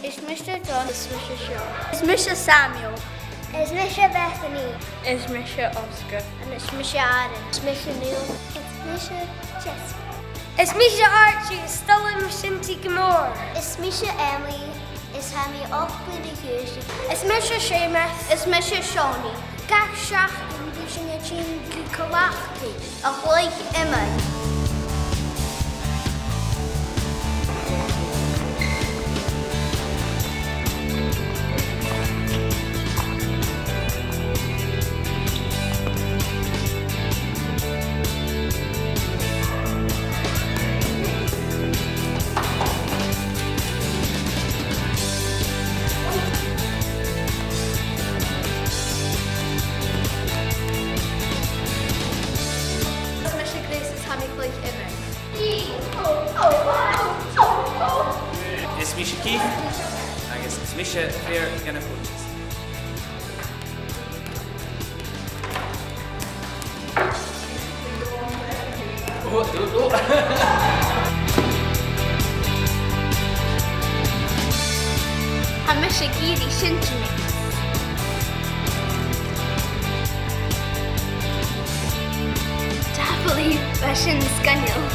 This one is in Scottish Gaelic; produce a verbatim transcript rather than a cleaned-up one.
Is mise John. Is mise Sean. Is mise Samuel. Is mise Bethany. Is mise Oscar. And is mise Aaron. Is mise Neil. Is mise Jessica. Is mise Archie, is toil leam seintean gu mòr. Is mise Emily, is tha mi ochd bliadhna a dh'aois. Is mise Seumas. Is mise Seonaidh. Gach seachdain bidh sinn a' tighinn gu Coltach a' cluich iomain. Is mise Grace is tha mi a' cluich iomain. Is mise Keith agus is mise fear de na coaches. Oh, oh, oh. Tha mise ag iarraidh seintean. Tapadh leibh, bha sin sgoinneil.